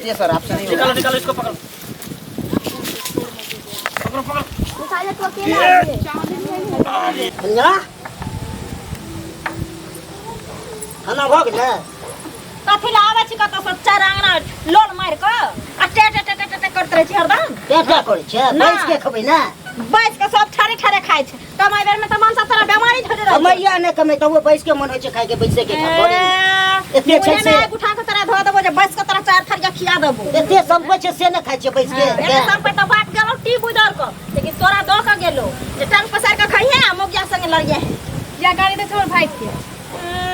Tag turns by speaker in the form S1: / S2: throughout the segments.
S1: ये सर आपसे नहीं
S2: निकालो निकालो इसको पकड़ो पकड़ो पकड़ो।
S1: कन्या खाना भऽ गेलै?
S3: कथी लए आबै छी कतऽ से चारि अंगना लोल मारि कऽ आ टे टे टे टे टे करैत रहै छी हरदम।
S1: पेट क्या करै छै?
S3: ना।
S1: बैस के खेबै ने।
S3: बैस के सब ठारे ठारे खाइ छै। कमाइ बेर में तऽ मन सब तोरा बेमारी धरे रहै।
S1: कमैया नहि कमै तबो बैस के मन होइ छै खाइके, बैसे के खाइ घरे। एते छै से
S3: आगि उठा के तोरा धऽ देबो जे बैस के तोरा चार थरिया खिया देबो।
S1: एते सम्पैत छै से नहि खाइ छियै बैस के।
S3: एते सम्पैत तऽ बाप गेलौ टी बुदर कऽ, लेकिन तोरा दऽ के गेलौ जे टांग पसारि के खइहे आ मोगिया संगे लड़िहे।
S4: या गाड़ी दे हमर भाई के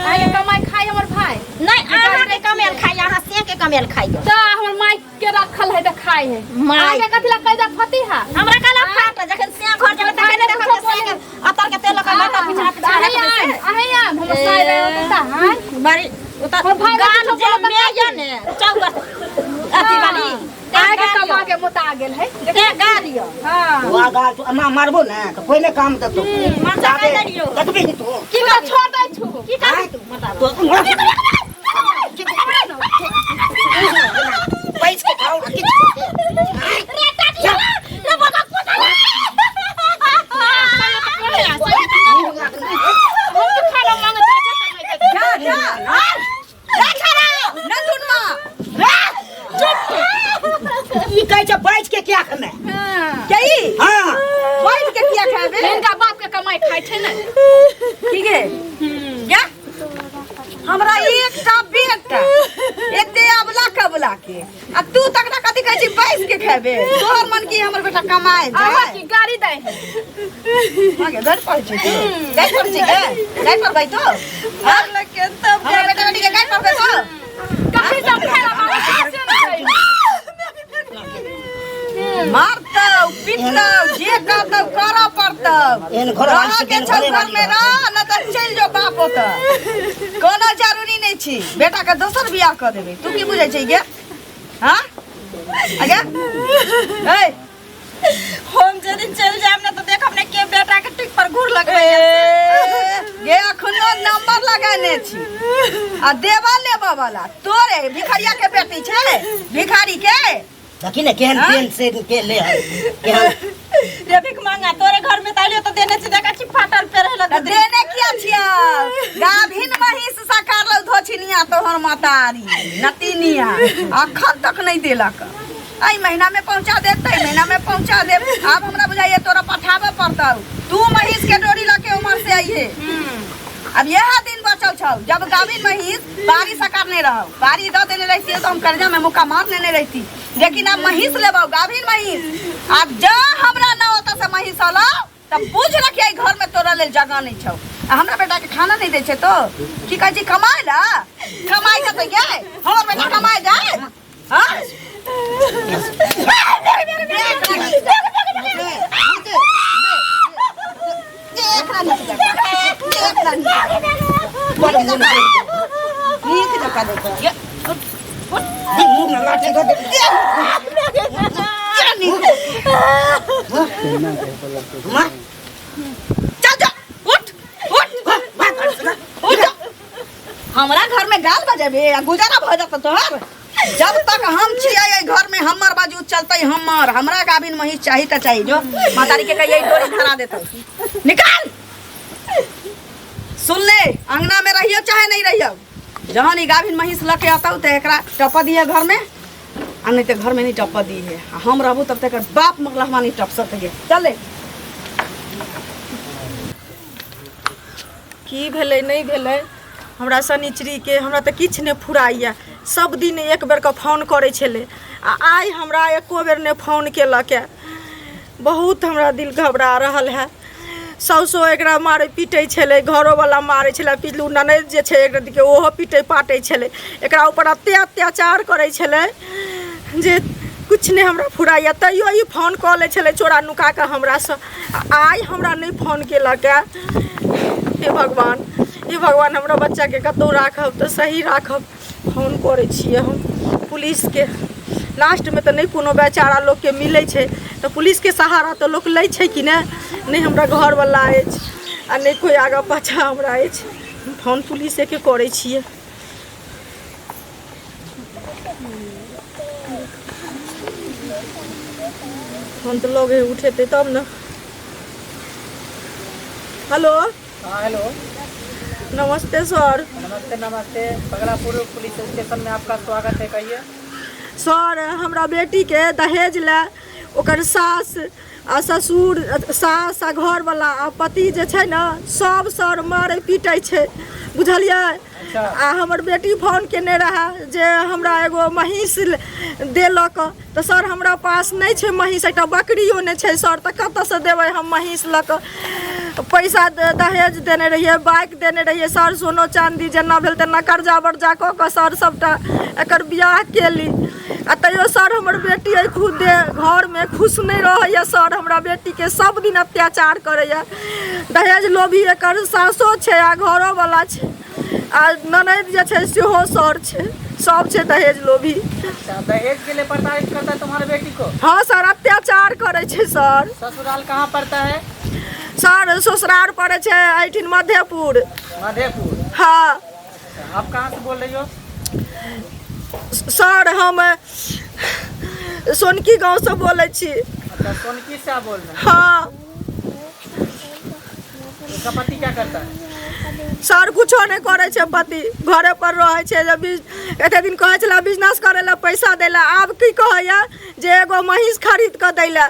S4: आगे कमाई खाई हमर भाई।
S3: नहीं, अहाँ के कमेल खाई, अहाँ से के कमेल खाई।
S4: त हमर माई के रखल है त खाई है।
S3: माई।
S4: आगे कथि ला कैदा फतिहा?
S3: हमरा काला फाट जखन से घर जेबै तखन ने देखब जे से के अतर के तेल लगा के पीछा पीछा
S4: अहे
S3: रखबै
S4: आम
S3: से।
S4: अहे आम हमर साई रहे त हां
S3: बड़ी ओ त
S4: हमर भाई
S3: गाल
S4: कुछो
S3: जे
S4: बोलत
S3: मे या ने चौक अथी वाली
S4: आगे कमा के मोटा गेल है।
S3: ते गालियो।
S4: हां
S1: तू आगा तू अमा मारबो ने त कोई ने काम देतो।
S3: मन से कह देलियो।
S1: देखबी तू
S3: की
S4: तू
S3: कर
S4: छोड़ दै छु।
S3: की कर तू मतलब
S1: तो बैस के खाओ ना किछु।
S3: रे टाटिया रे बगा पोता।
S4: हम तो खाना मांगत रहे छै।
S5: जा जा
S3: रे छाड़ा
S5: न सुनमा।
S1: ई कहै छै बैस के क्या खेमे?
S5: के ई?
S1: हां।
S5: बैठ के किया खेबे?
S4: हिनका बाप के कमाई खाइ छै ने।
S5: ठीक है क्या हमरा एकटा बेटा एते अबला कबला के आ तू तकरा कथी कहै छी बैस के खेबे? तोहर मन की हमर बेटा कमाए
S4: अहाँ
S5: जाए?
S4: की गाड़ी दै है?
S5: आगे घर पर छी तू? गाय पर छी गे? गाय पर भाई तो हां हमरा बेटा बेटी के गाय पर भाई तो
S4: कखनी सब खाना मांगै छै से ने दै।
S5: मारतौ पिटतौ जे करतौ करऽ पड़तौ।
S1: एहन घर वाली
S5: रहऽ
S1: से
S5: के
S1: एहन
S5: छौ
S1: घरे
S5: घर
S1: वाली
S5: में रह न तऽ चलि जो बाप ओतऽ। कोनो जरूरी नहि छी बेटा के दोसर बियाह कऽ देबै। तू की बुझै छी गे? हाँ अगे ए
S3: हम जे दिन चलि जायब ने तऽ देखब ने के बेटा के टिक पर घूर लगबै।
S5: ए, गे अखनो नंबर लगेने छी आ देबा लेबा वाला तोरे भिखरिया के बेटी छै भिखारी के।
S1: देखी ने केहन
S5: हाँ?
S1: पेन से के ले है केहन।
S3: रे भिख मांगा तोरे घर में तालियो तो देने छी देखा छी फाटल पे रहल।
S5: तऽ देने किया छियै? गाभिन महींस सकार लौ धोछिनिया तोहर मतारी नतिनिया अखन तक नहीं देलक। एहि महीना में पहुंचा देब तै महीना में पहुंचा देब। आब हमरा बुझाइए तोरा पठाबऽ पड़तौ। तू महींस के डोरी लके उमर से अइहे। अब यह दिन बचल छौ जब गाभिन महींस बारी सकार नहीं रहो। बारी दऽ देने रहती तो हम कर्जा में मुक्का मार लेने रहती, लेकिन अब महींस लेबौ गाभिन महींस। आब जा हमरा न ओतऽ से महींस अलौ तब बुझ रखिए घर में तोरा लेल जगह नहीं छौ। आ हमरा बेटा के खाना नहीं दै छै तो की कहै छी कमाय ला? कमाय कतऽ गे? हमर बेटा कमाय जाय? हाँ? देख ना नीक जकाँ। नीक जकाँ देख।
S1: मुँह में लाठी दऽ दे। माँ
S5: चल जा उठ उठ उठ। हमरा घर में गाल बजेबे आ गुजारा भऽ जेतौ तोहर? जब तक हम छियै एहि घर में हमर बाजू चलतै हमर। हमरा गाभिन महींस चाही तऽ चाही। जो मातारी के कहियै डोरी धरा देतौ। निकाल। सुन ले अंगना में रहियो चाहे नहीं रहियो, जहन ई गाभिन महींस लऽ के अतौ तऽ एकरा टप दिहे घर में, आ नहीं तऽ घर में नहीं टप दिहे। आ हम रहबो तब तक एकर बाप मगलहवा नहीं टप सकैए। चल ले।
S6: की भेलै नहि भेलै हमरा शनिचरी के हमरा तऽ किछु नहि फुराइए। सब दिन एक बेरके फोन करै छलै आ आइ हमरा एको बेर नहि फोन केलक। बहुत हमरा दिल घबरा रहल है। साउसो एकरा मारै पीटै छलै, घरोवला मारै छलै, पिलू ननैद जे छै एक रत्तीके ओहो पीटै पाटै छलै। एकरा ऊपर एते अत्याचार करै छलै जे किछु नहि हमरा फुराइए। तैयो ई फोन कऽ लै छलै चोरा नुका कऽ हमरासँ, आ आइ हमरा नहि फोन केलक। हे भगवान, हे भगवान, हमरा बच्चाके कतहु राखब तऽ सही राखब। फोन करै छियै हम पुलिसके। लास्टमे तऽ नहि कोनो बेचारा लोकके मिलै छै तऽ पुलिसके सहारा तऽ लोक लै छै कि नहि। नहि हमरा घरवला अछि आ नहि कोइ आगाँ पाछाँ हमरा अछि। फोन पुलिसेके करै छियै। फोन तऽ लगे उठेतै तब ने। हेलो।
S2: हाँ हेलो,
S6: नमस्ते सर।
S2: नमस्ते नमस्ते, बगलापुर पुलिस स्टेशन में आपका स्वागत है, कहिए।
S6: सर हमरा बेटीके दहेज लए ओकर सास आ ससुर, सास आ घरवला आ पति जे छै ने सब सर मारै पीटै छै, बुझलियै? आ हमर बेटी फोन केने रहए जे हमरा एगो महीँस देलक, तऽ सर हमरा पास नहि छै महीँस, एकटा बकरियो नहि छै सर, तऽ कतऽसँ देबै हम महीँस लऽ कऽ? पैसा दहेज देने रहियै, बाइक देने रहियै सर, सोनो चाँदी जेना भेल तेना कर्जा वर्जा कऽ कऽ सर सबटा एकर बियाह केली, आ तैयो सर हमर बेटी अइ खुदे घरमे खुश नहि रहैए सर। हमरा बेटीके सब दिन अत्याचार करैए, दहेज लोभी एकर सासो छै आ घरोवला छै आ ननैद जे छै सेहो सर छै, सब छै दहेज लोभी।
S2: अच्छा, दहेज के लिए प्रताड़ित करता है तुम्हारे बेटी को?
S6: हाँ सर, अत्याचार करै छै सर।
S2: ससुराल कहाँ पड़ता है?
S6: सर ससुराल पड़ै छै एहिठिन मधेपुर।
S2: मधेपुर?
S6: हाँ।
S2: अच्छा, आप कहाँ से बोल रही हो?
S6: सर हम सोनकी गाँव से बोलै छी।
S2: अच्छा, सोनकी से आप बोल रहे हैं?
S6: हाँ।
S2: उसका पति क्या करता है?
S6: सर कुछो नहि करै छै, पति घरे पर रहै छै। जे एते दिन कहै छलै बिजनेस करै लए पैसा दै लए, आब की कहैया जे एगो महींस खरीद कऽ दै लए,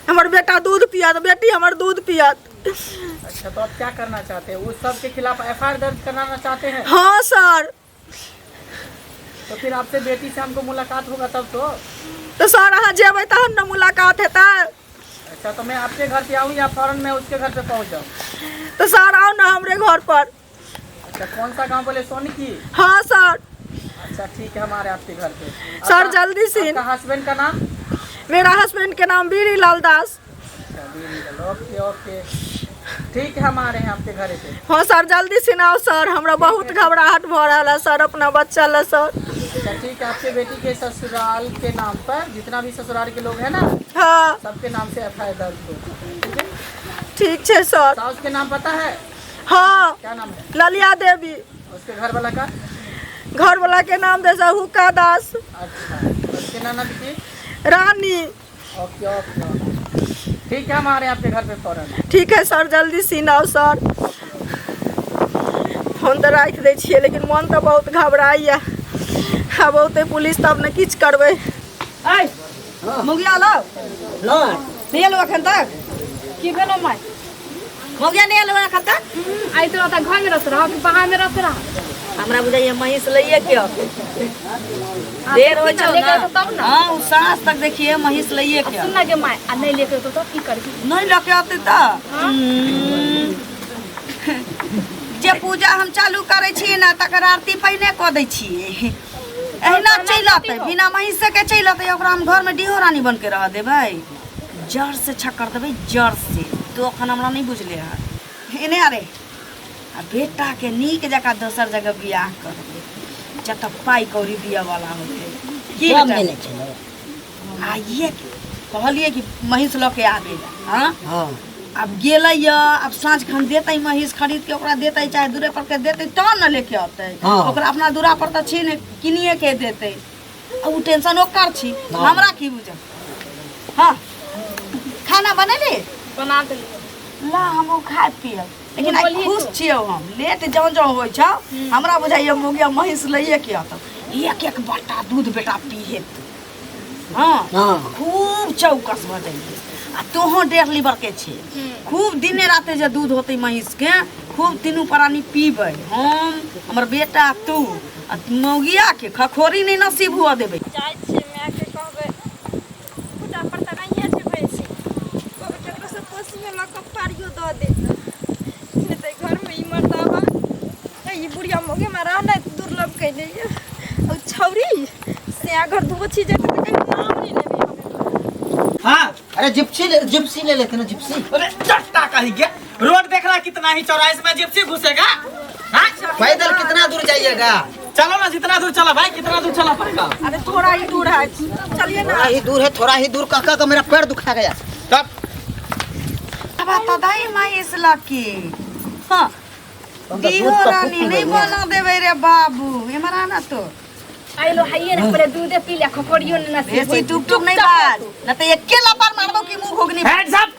S6: हमर बेटा दूध पियत, बेटी हमर दूध पियत।
S2: अच्छा, तो आप क्या करना चाहते हैं? उस सब के खिलाफ एफआईआर दर्ज कराना चाहते हैं?
S6: हाँ सर।
S2: तो फिर आपसे बेटी से हमको मुलाकात होगा तब तो?
S6: तो सर अहाँ जेबै तहन ने मुलाकात हेतै।
S2: अच्छा, तो मैं आपके घर पे आऊँ या फौरन मैं उसके घर पे पहुँच जाऊँ?
S6: तो सर आओ ना हमरे घर पर।
S2: अच्छा, कौन सा गांव बोले, सोनकी?
S6: हाँ सर।
S2: अच्छा ठीक है, हमारे आपके घर पे
S6: सर जल्दी से।
S2: आपका हस्बैंड का नाम?
S6: मेरा हस्बैंड के नाम बीरी लाल दास।
S2: अच्छा, बीरी लाल, ओके ओके, ठीक है, हम आ रहे हैं आपके घर पे।
S6: हाँ सर जल्दी से आओ सर, हमरा बहुत घबराहट भ रहा है सर अपना बच्चा ला सर।
S2: अच्छा ठीक है, आपके बेटी के ससुराल के नाम पर जितना भी ससुराल के लोग हैं ना,
S6: हाँ
S2: सबके नाम से एफआईआर दर्ज हो, ठीक है?
S6: ठीक है सर।
S2: सास के नाम पता है?
S6: हाँ।
S2: क्या नाम है?
S6: ललिया देवी।
S2: उसके घर वाला का?
S6: घर वाला के नाम दे हुक्का दास।
S2: अच्छा, उसके ननद की?
S6: रानी।
S2: ओके ओके ठीक है, हम आ रहे हैं आपके घर पे फौरन।
S6: ठीक है सर, जल्दी सीनाओ सर। फोन तो राखि दै छियै लेकिन मन तो बहुत घबराइए। आब औतै पुलिस तब ने किछु करबै।
S5: मुगिया लाओ नहीं एलो अखन तक?
S4: की भेलो माय?
S5: मुगिया नहीं एलो अखन तक?
S4: आइ तो रहता घर में रहता रहा कि बाहर में रहता रहा?
S5: हमरा बुझाइए महींस लइए के देर हो छौ
S4: लेके
S5: ना।
S4: अयतौ तब ना।
S5: हाँ, उ साँझ तक देखिए महींस लइए के।
S4: सुन ना गे my, आ नहीं लेके अयतौ तब की करबी?
S5: नहीं लके अतै तऽ जे पूजा हम चालू करै छियै ने तकर आरती पहिने कऽ दै छियै। एहिना चलि अतै, बिना महींस के चलि अतै, ओकरा हम घरमे डीहो रानी बन के रहऽ देबै? जड़ से छक्कर देबै, जड़ से। तू अखन हमरा नहीं बुझले हन। एने अरे आ बेटा के नीक जकाँ दोसर जगह बियाह करबै जतऽ पाइ कौड़ी दिअ वाला होतै। की
S1: कम
S5: बेटा?
S1: देने छै ने।
S5: आ ये कहलियै कि महींस लऽ के आबै लए। हाँ
S1: हाँ
S5: आब गेलै यऽ, आब साँझ खन देतै महींस खरीद के ओकरा देतै, चाहे दूरे पर के देतै तहन ने लेके अतै।
S1: हाँ।
S5: ओकरा अपना दूरा पर तऽ छी ने, किनिए के देतै। आ उ टेंशन ओकर छी, हमरा की बुझल। हाँ खाना बनेली?
S4: बना देलियै।
S5: ला हमहूँ खाय पियब, लेकिन आइ
S4: बोलिए
S5: खुश
S4: तो।
S5: छियौ हम। लेट जौं जौं होइ छौ हमरा बुझाइए मौगिया महींस लैए के अतौ, एक एक बट्टा दूध बेटा पीहे तू। हाँ
S1: हाँ
S5: खूब चौकस भऽ जाइए। आ तोहो 1.5 लीटर के छै, खूब दिने राते जे दूध होतै महींस के, खूब तीनू प्राणी पीबै, हम हमर बेटा तू आ मौगिया के खखोरी नहीं नसीब हुअ देबै।
S3: जाइ छियै मायके कहबै, खुटा पर तऽ नहिए छै भैंसी, कहबै ककरो से पोसियो लऽ कऽ पारियो दऽ दे, नहि तऽ घरमे ई मर्दाबा ई बुढ़िया मौगी हमरा रहनाइ दुर्लभ कयने यऽ। ओ छौरी से अगर धोछी जेतै तऽ कहियो नाम नहि लेबै हम।
S2: हाँ
S1: अरे जिप्सी जिप्सी ले लेते ना, जिप्सी।
S2: अरे चट्टा कहीं गया, रोड देख रहा कितना ही चौड़ा, इसमें जिप्सी घुसेगा? हाँ?
S1: पैदल कितना दूर जाइएगा?
S2: चलो ना जितना दूर चला भाई, कितना दूर चला पड़ेगा?
S6: अरे थोड़ा ही दूर है, चलिए ना।
S1: थोड़ा ही दूर है, थोड़ा ही दूर कह कह मेरा पैर दुखा गया।
S2: तब
S5: अब तो दही महींस लकी। हाँ
S1: हम तो
S5: डीहो
S1: दूध का
S5: रानी
S1: खूब
S5: नहीं
S1: पीबै
S5: बना देबै रे बाबू, एम्हर आना तो।
S4: आइलो हाइए ना पहिले दूधे पी ले खखोरियो ने नसीब
S5: बेसी
S4: होई।
S5: टुक टुक नहीं बाज न त एके लपार मारबो कि मुंह घुगनी
S2: हैंड्स अप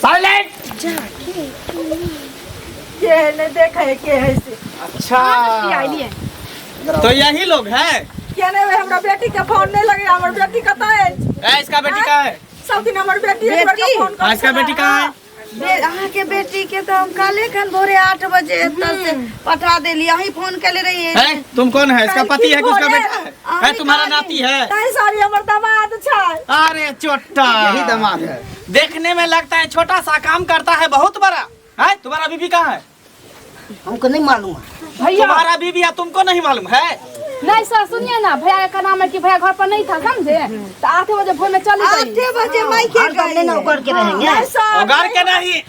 S2: साइलेंट
S6: के है नहीं देखे है के है से
S2: अच्छा
S4: आइलिए
S2: तो यही लोग हैं
S6: किया नहीं हमरा बेटी के फोन नहीं लगे हमर बेटी कतऽ है
S2: ए, इसका बेटी कहाँ है
S6: सब दिन हमर बेटी एक बेर के
S5: बेटी?
S6: फोन
S2: हाँ, इसका बेटी कहाँ है
S5: अहाँ के बेटी के तो हम काले खन भोरे 8 बजे एतऽ से पठा देली अहीं फोन केले रहिए
S2: है तुम कौन है इसका पति है कि उसका बेटा है है तुम्हारा
S5: अहीं
S2: नाती है
S6: नहीं सॉरी हमर दामाद छै
S2: अरे चोटा
S7: यही दामाद है
S2: देखने में लगता है छोटा सा काम करता है बहुत बड़ा है तुम्हारा बीबी कहाँ है
S1: हमको नहीं मालूम है
S4: भैया
S2: तुम्हारा बीबी या तुमको नहीं मालूम है
S4: नहीं सर सुनिए ना भैया का नाम है कि भैया घर पर नहीं था समझे तो 8 बजे भोर में चली गई
S5: 8 बजे मायके
S1: हरदम नहीं ना
S5: गई
S1: उकर के रहेंगे
S6: नहीं सर
S2: उगार के नहीं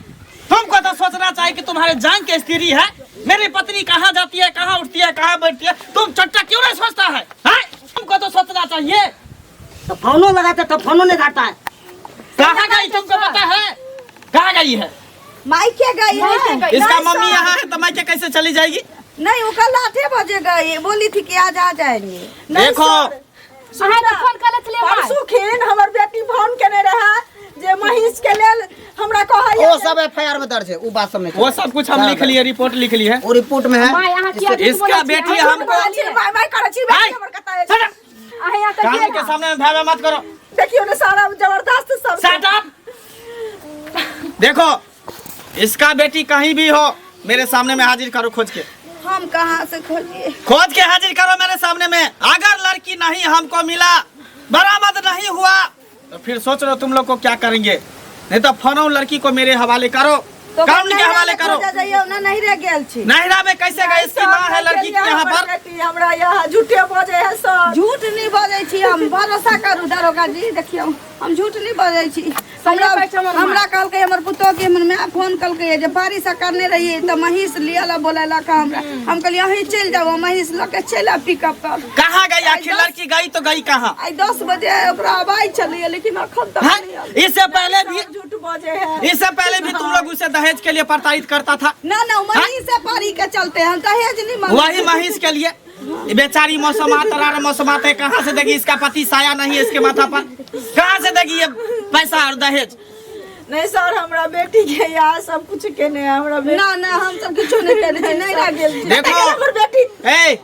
S2: तुमको तो सोचना चाहिए कि तुम्हारे जान के स्त्री है मेरी पत्नी कहाँ जाती है कहाँ उठती है कहाँ बैठती है तुम चट्टा क्यों नहीं सोचता है, हैं? तुमको तो सोचना चाहिए
S1: तो फोनो लगाते तो फोनो नहीं खाता है
S2: कहाँ गई तुमको पता है कहाँ गई है
S5: मायके गई है
S2: इसका मम्मी यहाँ है तो मायके कैसे चली जाएगी
S5: नहीं वो कल 8 बजे गई बोली थी कि आज आ जाएंगे
S2: देखो
S4: अहाँ तो फोन कर छलिए माय
S6: परसू खिन हमर बेटी फोन केने रहे जे महीष के लेल हमरा कहैया
S7: वो सब एफआईआर में दर्ज है वो बात सब नहीं
S2: वो सब कुछ हम लिख लिए रिपोर्ट लिख ली है
S7: वो रिपोर्ट में है
S4: माय अहाँ किया झूठ
S2: इसका
S4: बोलै छियै?
S2: बेटी
S4: अहाँ
S2: हमको-
S4: झूठ बोलै छियै?
S6: माय माय करै छी बेटी हमर कतऽ अछि
S2: शट अप!
S4: अहाँ यहाँ तऽ
S2: कानून
S4: गेल
S2: के सामने में मत करो
S6: देखियौ ने सारा जबरदस्त सब
S2: शट अप! देखो इसका बेटी कहीं भी हो मेरे सामने में हाजिर करो खोज के
S5: हम कहाँ से खोजिए
S2: खोज के हाजिर करो मेरे सामने में अगर लड़की नहीं हमको मिला बरामद नहीं हुआ तो फिर सोच लो तुम लोग को क्या करेंगे नहीं तो फौरन लड़की को मेरे हवाले करो
S5: तो
S2: कानून के हवाले करो
S5: जाइए ना नहीं रह गेल छी
S2: नहरा में कैसे गए इसकी माँ है लड़की के यहाँ पर
S6: बेटी हमरा यहाँ झूठे बजै है सर
S5: झूठ नहीं बजै छी हम भरोसा करू दरोगा जी देखियौ हम झूठ नहीं बजै छी हमरा
S4: कहै छै हमर माँ।
S5: हमरा कहलकै हमर पुतोह के हमर my phone कलकै जे बारिश करने रहिए तऽ महीष लिअ ला बोलेलक हमरा हम कहलियै अहीं चलि जाउ हम महीष लऽ के चलि आयब पिकअप पर
S2: कहाँ गई आखिर लड़की गई तो गई कहाँ
S5: आइ 10 बजे ओकरा आवाज छलैए लेकिन अखन तक
S2: हाँ?
S5: नहीं आयल।
S2: इससे पहले भी
S6: झूठ बजै है
S2: इससे पहले भी तुम लोग उसे दहेज के लिए प्रताड़ित करता था
S5: ना ना महीष से पारी के चलते हम दहेज नहीं मांगै
S2: वही महीष के लिए ये बेचारी मौसम तरार मौसम आते कहाँ से देगी इसका पति साया नहीं है इसके माथा पर कहाँ से देगी ये पैसा और दहेज
S6: नहीं सर हमरा बेटी के यहाँ सब कुछ केने है हमरा बेटी
S5: ना ना हम सब किछो नहीं करै छी नहीं रह गेल छी
S2: देखो
S6: हमर बेटी
S2: ए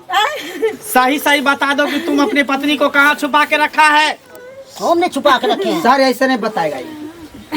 S2: सही सही बता दो कि तुम अपनी पत्नी को कहाँ छुपा के रखा है
S1: हम नहीं छुपा के रखे हैं
S7: सर ऐसे नहीं बताएगा ये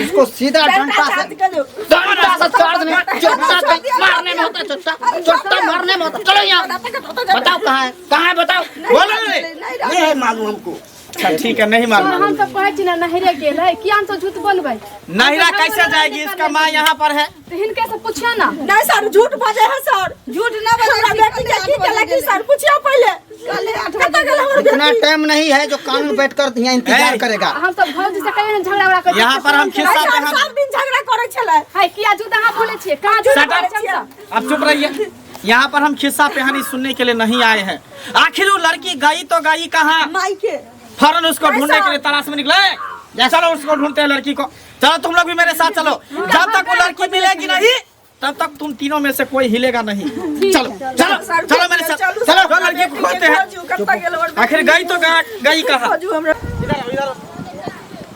S7: इसको सीधा डंडा से
S2: डंडा
S7: डंडा से चार्ज में चोट्टा पे मारने में होता है चोट्टा चोट्टा मारने में होता है। चलो यहाँ बताओ कहाँ है कहाँ है बताओ
S2: बोलो रे
S5: नहीं रह
S1: नहीं है मालूम हमको
S2: अच्छा ठीक है नहीं
S4: सर,
S2: मालूम
S4: हम सब कहै छी ना नहिरे गेल है किया हम सब झूठ बोलबै
S2: नहिरा कैसे जाएगी इसका माँ यहाँ पर है
S4: तऽ हिनके से पूछियो ना
S6: नहीं सर झूठ बजै है सर
S5: झूठ ना बजै
S6: हमरा
S5: छी
S6: बेटी के की
S5: काल्हे आठ
S6: केलक
S5: बजे
S6: की सर पूछियो पहिले
S5: काल्हे 8
S6: कतऽ
S5: बजे
S6: गेल हमर
S7: इतना
S6: बेटी
S7: टाइम नहीं है जो कानून बैठकर यहाँ इंतजार
S2: ए।
S7: करेगा
S4: हम सब भौजी से कहियो ने झगड़ा उगड़ा करै
S2: यहाँ पर हम खिस्सा
S6: सर
S2: पे हम
S6: सब दिन झगड़ा करै छलै
S4: हाय किया झूठ अहाँ बोलै छियै कहाँ झूठ
S2: Shut up.
S4: बोलै छियै हम सब
S2: अब चुप रहिए यहाँ पर हम खिस्सा पेहानी सुनने के लिए नहीं आए हैं आखिर वो लड़की गई तो गई कहाँ
S6: मायके
S2: फौरन उसको ढूंढने के लिए तलाश में निकले चलो उसको ढूंढते हैं लड़की को चलो तुम लोग भी मेरे साथ चलो जब तक वो लड़की मिलेगी नहीं तब तक तुम तीनों में से कोई हिलेगा नहीं चलो चलो चलो मेरे साथ
S6: चलू
S2: चलो चलो लड़की को खोजते हैं
S6: खोजू कतऽ गेल हमर बेटी
S2: आखिर गई तो कहाँ गई कहाँ
S6: खोजू हमरा
S2: इधर आओ इधर आओ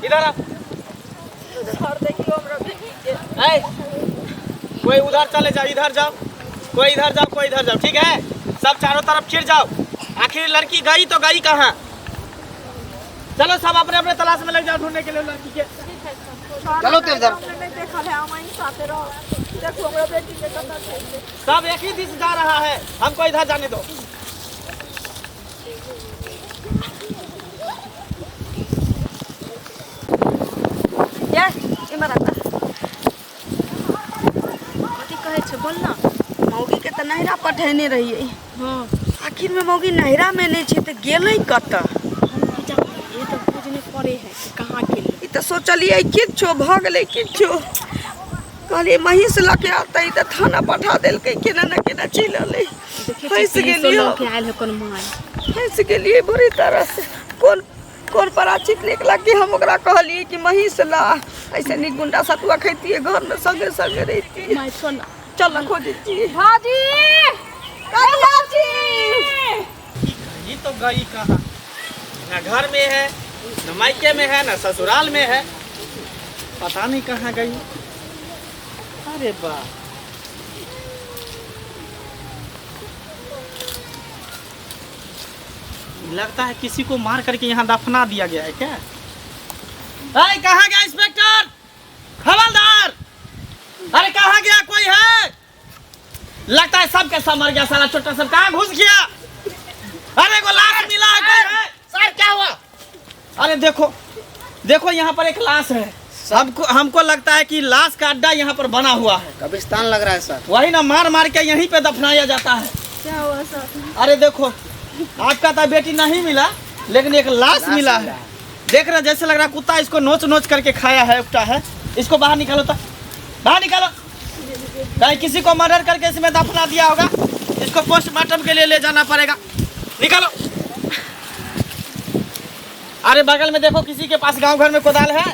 S2: इधर आओ
S6: सर देखियो हमरा बेटी के
S2: ए, कोई उधर चले जाओ इधर जाओ कोई इधर जाओ कोई इधर जाओ ठीक है सब चारों तरफ खिर जाओ आखिर लड़की गई तो गई कहाँ चलो सब अपने अपने तलाश में लग जाओ ढूंढने के लिए लड़की के
S7: चलो तो इधर
S6: हमने नहीं देखल है हम अहीं साथे रहो देखू हमरा बेटी के कतऽ छै
S2: सब एक ही दिश जा रहा है हमको इधर जाने दो
S3: ये इमर आता
S6: कथी कहै छै बोल ना
S5: मौगी के तऽ नैहरा पठेने रहियै
S6: हँ
S5: आखिर में मौगी नैहरा में नहीं छै तऽ गेलै कतऽ
S6: ई तऽ बुझ नहि पड़े है कि कहाँ गेलै
S5: ई तऽ सोचलियै किछो भऽ गेलै किछो कहलियै महीष लऽ के अतै तऽ थाना पठा देलकै केना ने केना चलि अलै फँसि गेलियै
S4: लऽ के आयल है कोन माय
S5: फँसि गेलियै बुरी तरह से कोन कोन पराचित निकला कि हम ओकरा कहलियै कि महीष ला ऐसे नीक गुंडा सतुआ खैतियै घरमे संगे संगे रहितियै
S4: माय सुन
S5: चल खोजै छी
S4: भाजी
S5: कहिया छी
S2: गई तो गई कहाँ? ना घर में है, न मायके में है, न ससुराल में है, पता नहीं कहाँ गई। अरे वाह, लगता है किसी को मार करके यहाँ दफना दिया गया है क्या? अरे कहाँ गया इंस्पेक्टर, हवलदार? अरे कहाँ गया, कोई है? लगता है सब के सब मर गया साला छोटा सब कहाँ घुस गया? अरे को लाश मिला है, कोई है?
S7: सर क्या हुआ?
S2: अरे देखो देखो यहाँ पर एक लाश है। सबको हमको लगता है कि लाश का अड्डा यहाँ पर बना हुआ है।
S7: कब्रिस्तान लग रहा है सर।
S2: वही ना, मार मार के यहीं पे दफनाया जाता है।
S3: क्या हुआ सर?
S2: अरे देखो, आपका तो बेटी नहीं मिला, लेकिन एक लाश मिला है। देख रहे हैं, जैसे लग रहा है कुत्ता इसको नोच नोच करके खाया है, उपटा है। इसको बाहर निकालो, तो बाहर निकालो। कहीं किसी को मर्डर करके इसमें दफना दिया होगा। इसको पोस्टमार्टम के लिए ले जाना पड़ेगा। निकालो। अरे बगल में देखो, किसी के पास गांव घर में कोदाल है?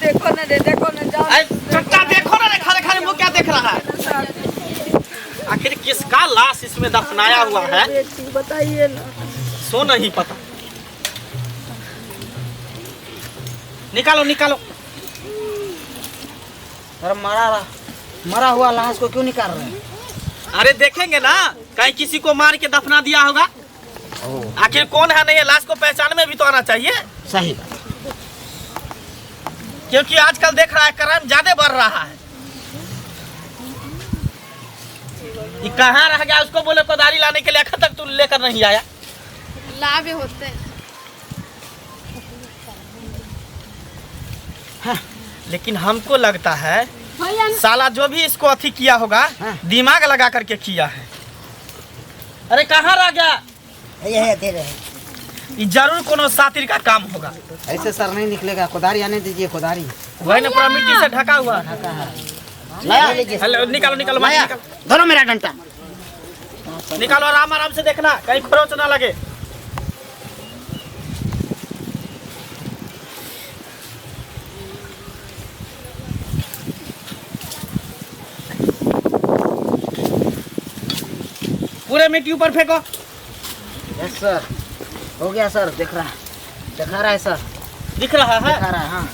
S3: देखो ना रे, देखो ना, जाओ।
S2: अरे चट्टा देखो ना रे, खारे खारे मुँह क्या देख रहा है? आखिर किसका लाश इसमें दफनाया हुआ है?
S3: बेटी बताइए ना।
S2: सो नहीं पता। निकालो निकालो।
S7: अरे मरा हुआ लाश को क्यों निकाल रहे हैं?
S2: अरे देखेंगे ना, कहीं किसी को मार के दफना दिया होगा। आखिर कौन है नहीं है, लाश को पहचान में भी तो आना चाहिए।
S7: सही बात।
S2: क्योंकि आजकल देख रहा है क्राइम ज्यादा बढ़ रहा है। ये कहाँ रह गया? उसको बोले कोदारी लाने के लिए, अखन तक तू लेकर नहीं आया।
S4: लाभे होते हैं।
S2: हाँ, लेकिन हमको लगता है
S4: भैया
S2: साला जो भी इसको अथी किया होगा,
S7: हाँ।
S2: दिमाग लगा करके किया है। अरे कहाँ रह गया?
S1: ये है, दे रहे हैं।
S2: ये जरूर कोनो सातिर का काम होगा।
S7: ऐसे सर नहीं निकलेगा, कोदारी आने दीजिए, कोदारी।
S2: वही ना, पूरा मिट्टी से ढका हुआ है।
S7: लाया।
S2: हेलो, निकालो निकालो, माटी
S7: लाया।
S2: निकालो।
S7: धरो मेरा डंडा।
S2: निकालो, आराम आराम से देखना, कहीं खरोच ना लगे। पूरे मिट्टी ऊपर फेंको।
S7: यस सर, हो गया सर, देख रहा है, दिखा रहा है सर,
S2: दिख रहा है,
S7: दिखा रहा है। हाँ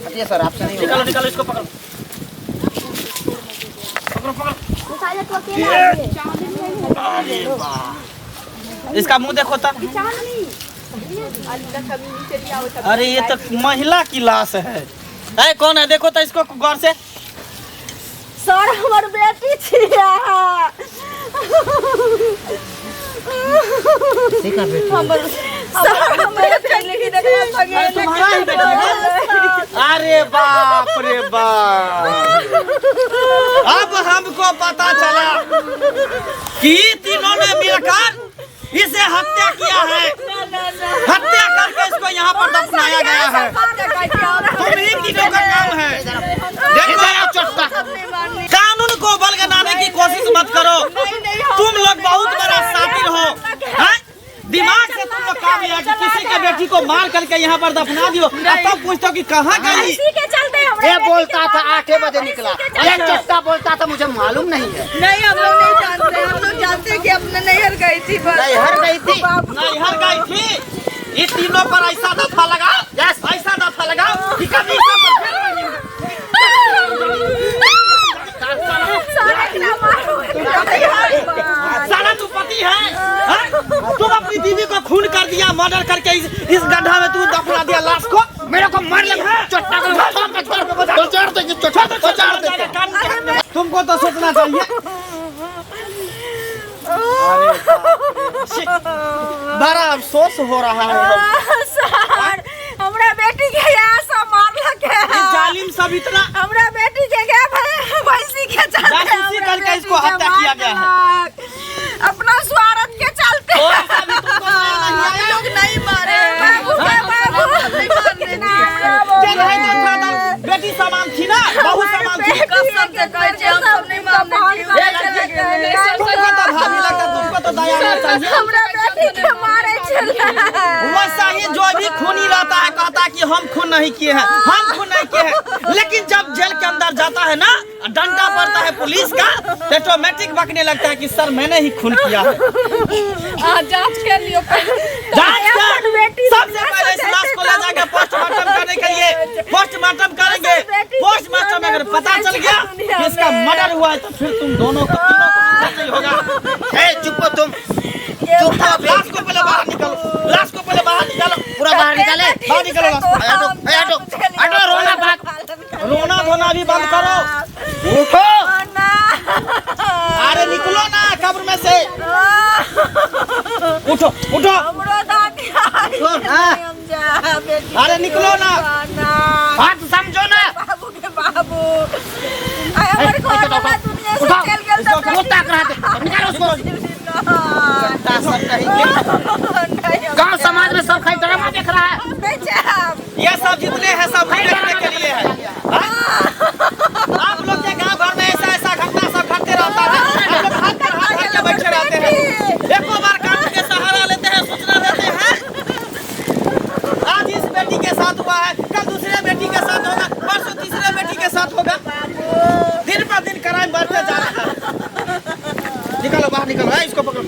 S7: हटिए सर, आपसे नहीं
S2: निकालो
S7: होगा।
S2: निकालो, इसको पकड़ो पकड़ो पकड़ो। इसका मुंह देखो तो। अरे ये तो महिला की लाश है। अरे कौन है, देखो तो इसको गौर से।
S3: सर हमर बेटी छिया।
S7: ठीक है बेटी।
S3: सर हमर बेटी
S2: अरे तुम्हारा ही बेटी है? अरे बाप रे बाप, अब हमको पता चला कि तीनों ने मिलकर इसे हत्या किया है। हत्या करके इसको यहाँ पर दफनाया गया है। तुम ही तीनों का काम है। देखो कानून को बलगनाने की कोशिश मत करो। तुम लोग बहुत बड़ा सातिर हो, हैं? दिमाग से तुम लोग काम लिया कि किसी के बेटी को मार करके यहाँ पर दफना दियो, और तब पूछते हो कि कहाँ गई।
S3: इसी के चलते हमरा
S7: ये
S3: बेटी
S7: बोलता
S3: के
S7: था
S3: मार
S7: 8 बजे निकला, ये चट्टा बोलता था, मुझे मालूम नहीं है।
S5: नहीं, हम लोग नहीं जानते, हम लोग जानते हैं कि अपने नैहर गई थी बस।
S7: नैहर गई थी।
S2: नैहर गई थी। ये तीनों पर ऐसा दफा लगा, ऐसा दफा लगा कि कभी इसके ऊपर फिर नहीं। साला तू पति है, हाँ? तुम अपनी बीवी को खून कर दिया, मर्डर करके इस गड्ढा में तू दफना दिया लाश को।
S7: मेरे को मार ले, चट्टा को छोड़ देंगे, छोड़ देंगे।
S2: तुमको तो सोचना चाहिए। बड़ा अफसोस हो रहा है।
S3: सर हमरा बेटी के ऐसा मारलक है।
S2: ये जालिम सब इतना
S3: हमरा बेटी के गए भैंसी के चलते
S2: जासूसी
S3: हमरा
S2: करके
S3: बेटी
S2: इसको
S3: के
S2: हत्या किया गया है।
S3: मारलक। अपना स्वार्थ के चलते
S2: और ऐसा भी तुमको माया नहीं आया?
S5: लोग नहीं मारे
S3: बाबू के बाबू
S2: चल रहे तो था तो बेटी समान थी ना, बहू समान थी।
S5: कसम से कहै छी, हम सब नहीं मारने छी।
S2: तुमको तो भाभी लगता, तुमको तो दया आना चाहिए।
S3: हमरा बेटी के मारे छलै।
S2: वैसा ही जो भी खूनी रहता है कहता कहता है कि हम खून नहीं किए हैं, हम खून नहीं किए हैं, लेकिन जब जेल के अंदर जाता है ना, डंडा पड़ता है पुलिस का, तो ऑटोमेटिक बकने लगता है कि सर मैंने ही खून किया है।
S4: अहाँ जांच कर लियो पहिले।
S2: जांच कर। सबसे पहले इस लाश को ले जाकर पोस्टमार्टम करने के लिए, पोस्टमार्टम करेंगे। पोस्टमार्टम में अगर पता चल गया कि इसका मर्डर हुआ है तो फिर तुम दोनों को, तीनों को फांसी होगा।
S7: ए चुप हो तुम, चुप हो।
S2: लाश को पहले बाहर निकालो, लाश को पहले बाहर निकालो,
S7: पूरा बाहर निकाले,
S2: बाहर निकालो लाश को।
S7: हटो, हटो, हटो, रोना बात,
S2: रोना धोना भी बंद करो।
S7: उठो।
S2: अरे निकलो ना कब्र में से, उठो उठो, अरे निकलो ना,
S7: बात समझो ना।
S5: बाबू के बाबू, आय हमर घर वाला दुनिया से चल गेल त
S7: वो ताक रहा था, निकालो उसको। गांव समाज में सब खाई ड्रामा देख रहा है।
S2: ये सब जितने हैं सब देखने के लिए है। आप लोग के गांव घर में ऐसा ऐसा घटना सब घटते रहता है, आप लोग हाथ पर हाथ धर के बैठे रहते हैं, एको बार कानून के सहारा लेते हैं, सूचना देते हैं। आज इस बेटी के साथ हुआ है, कल दूसरे बेटी के साथ होगा, परसों तीसरे बेटी के साथ होगा। दिन पर दिन क्राइम बढ़ते जा रहा है। निकालो बाहर निकालो, है इसको पकड़ो।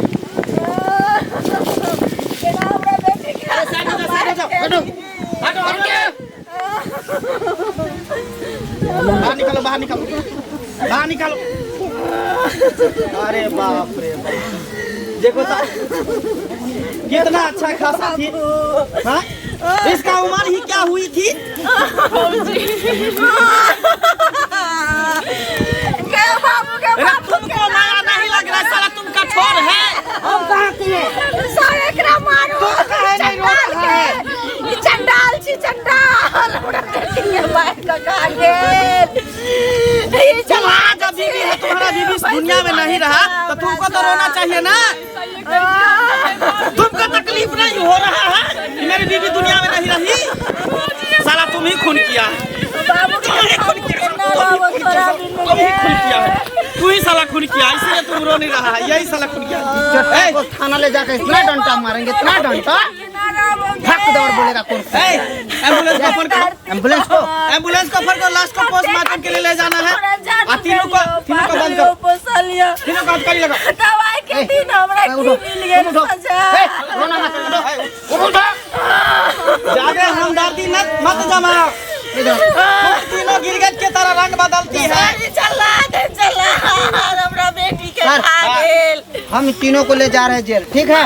S2: हटो हटो, बाहर निकालो, बाहर निकालो, बाहर निकालो। अरे बाप रे बाप, देखो तो कितना अच्छा खासा थी। हाँ? इसका उम्र ही क्या हुई थी? अरे तुमको माया नहीं लग रहा, साला तुम कठोर है।
S1: हम कहाँ किए?
S2: तुम काहे नहीं रो रहा है?
S5: चंडाल छी चंडाल, हमरा बेटी के मार के खा गेल।
S2: तुम्हारा जब बीवी है, तुम्हारा बीवी इस दुनिया में नहीं रहा तो तुमको तो रोना चाहिए ना। तुमको तकलीफ नहीं हो रहा है कि मेरी बीवी दुनिया में नहीं रही? साला तुम ही खून किया है, तुम ही खून किया, तुम ही खून किया है, तू ही साला खून किया, इसलिए तुम रो नहीं रहा है, यही साला खून किया।
S7: को थाना ले जाकर इतना डंडा मारेंगे, इतना डंडा, हक दौड़ बोलेगा कौन।
S2: एम्बुलेंस को फोन करो,
S7: एम्बुलेंस को,
S2: एम्बुलेंस को फोन करो, लाश को पोस्टमार्टम के लिए ले जाना है। आ तीनों को बंद करो, तीनों को हथकड़ी लगाओ।
S5: दवाई के दिन हमरा की मिल गेल सजा।
S7: रोना मत, उठो।
S2: ज्यादा हमदर्दी मत जमाओ, तीनों गिरगिट के तरह रंग बदलती है।
S5: चला दे चला, हमरा बेटी के खा गेल।
S7: हम तीनों को ले जा रहे हैं जेल, ठीक है?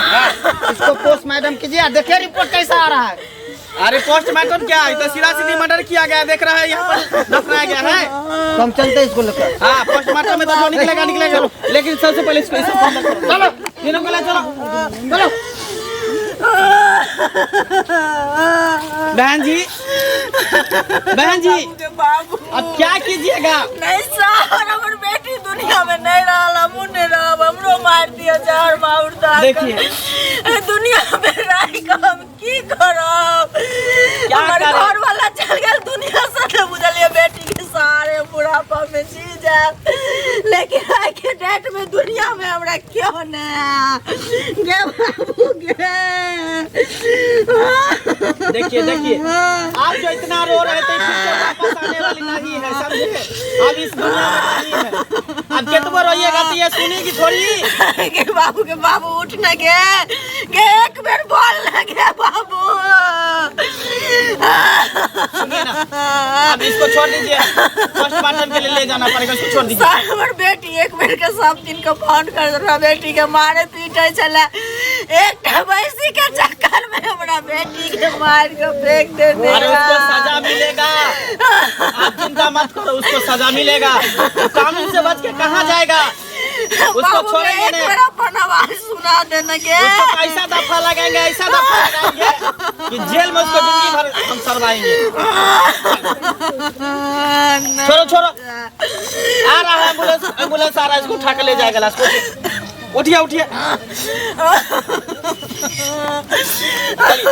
S7: इसको पोस्टमार्टम कीजिए, देखिए रिपोर्ट कैसा आ रहा है।
S2: अरे पोस्टमार्टम क्या है, तो सीधा सीधी मर्डर किया गया, देख रहा है यहाँ पर दफनाया गया है।
S7: तो हम चलते हैं इसको लेकर।
S2: हाँ पोस्टमार्टम में तो जो निकलेगा निकलेगा, लेकिन सबसे पहले इसको चलो, तीनों को ले चलो, चलो। बहन जी, बहन जी, अब क्या कीजिएगा?
S5: नहीं सर, हमर बेटी दुनिया में नहीं रहल, हमहूँ नहीं रहब, हमरो मार दिया जहर माउर दा।
S2: देखिए
S5: दुनिया में रह के हम की करब? हमर घर वाला चल गेल दुनिया से, तो बुझलिए बेटी के सारे बुढ़ापा में जी जाए, लेकिन आइ के डेट में दुनिया में हमरा क्यों ना गे बाबू गे।
S2: देखिए देखिए, आप जो इतना रो रहे थे फिर से वापस आने वाली नहीं है, समझे? अब इस दुनिया में नहीं है, अब कितने रोइएगा तो ये सुनेगी थोड़ी।
S5: के बाबू के बाबू उठ न गे, गे एक बेर बोल न गे बाबू।
S2: सुनिए ना, अब इसको छोड़ दीजिए, पोस्टमार्टम के लिए ले जाना पड़ेगा, इसको छोड़ दीजिए।
S5: सर हमर बेटी एक बेर के सब दिन के फोन कर हमरा बेटी के मारे पीटे छले, एकटा भैंसी के चक्कर में हमरा बेटी के मार के फेंक दे।
S2: अरे उसको सजा मिलेगा, आप चिंता मत करो, उसको सजा मिलेगा। वो कानून से बच के कहाँ जाएगा? उसको छोड़ेंगे नहीं।
S5: अपन आवाज सुना देने के।
S2: उसको ऐसा दफा लगाएंगे, ऐसा दफा लगाएंगे कि जेल में उसको जिंदगी भर हम सरवाएंगे। छोड़ो छोड़ो, आ रहा है एम्बुलेंस, एम्बुलेंस आ रहा है, इसको उठा के ले जाएगा लाश को। उठिए उठिए। चलिए,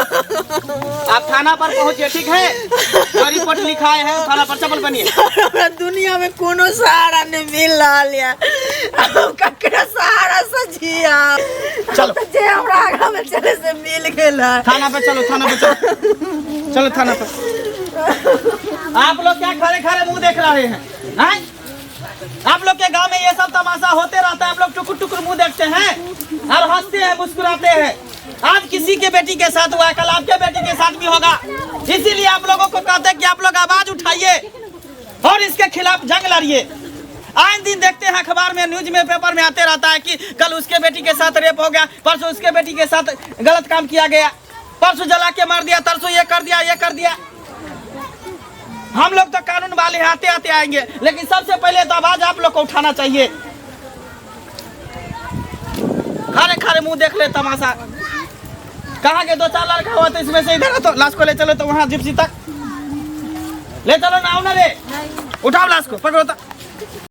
S2: आप थाना पर पहुंचिए, ठीक है? जो रिपोर्ट लिखाए हैं थाना पर, चप्पल बनिए।
S6: हमरा दुनिया में कोनो सहारा नहीं मिल रहल ये, हम ककरा सहारा से जिया?
S2: चलो।
S6: जे हमरा आगा में चले से मिल गेल है।
S2: थाना पे चलो, थाना पे चलो, चलो थाना पर। आप लोग क्या खड़े खड़े मुंह देख रहे हैं, हैं? आप लोग के गांव में ये सब तमाशा होते रहता है। आप लोग टुकुर टुकुर मुंह देखते हैं और हंसते हैं, मुस्कुराते हैं। आज किसी के बेटी के साथ हुआ, कल आपके बेटी के साथ भी होगा। इसीलिए आप लोगों को कहते हैं कि आप लोग आवाज उठाइए और इसके खिलाफ जंग लड़िए। आए दिन देखते हैं अखबार में, न्यूज में, पेपर में आते रहता है कि कल उसके बेटी के साथ रेप हो गया, परसों उसके बेटी के साथ गलत काम किया गया, परसों जला के मार दिया, तरसों ये कर दिया, ये कर दिया। हम लोग तो कानून वाले आते आते आएंगे, लेकिन सबसे पहले तो आवाज आप लोग को उठाना चाहिए। खारे खारे मुंह देख ले तमाशा। कहाँ के दो चार लड़का हुआ तो इसमें से इधर तो लाश को ले चलो, तो वहाँ जिप्सी तक ले चलो ना। आओ ना रे, उठाओ लाश को, पकड़ो तो।